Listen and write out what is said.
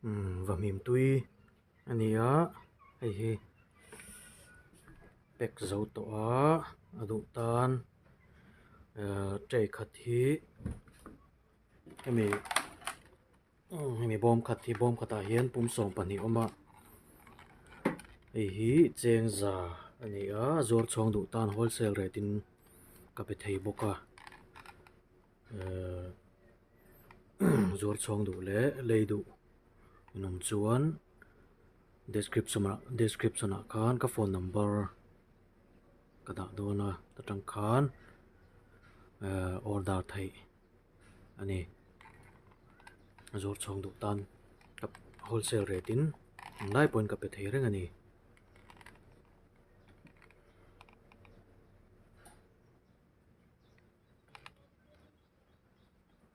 Vahmim tui a ni a hei hi pack zo tawh a a duh tan ehh tray khat hi hemi hemi bawm khat hi bawm khatah hian pum 12 a awm a hei hi cheng za a ni a zuar chhawng duh tan wholesale rate in ka pe thei bawk a ehh zuar chhawng duh leh lei duh in awm chuan description ah description ah khan ka phone number ka dah dawn a ta tang khan ehh order theih a ni a zuar chhawng duh tan wholesale rate in englai pawhin ka pe thei reng a ni.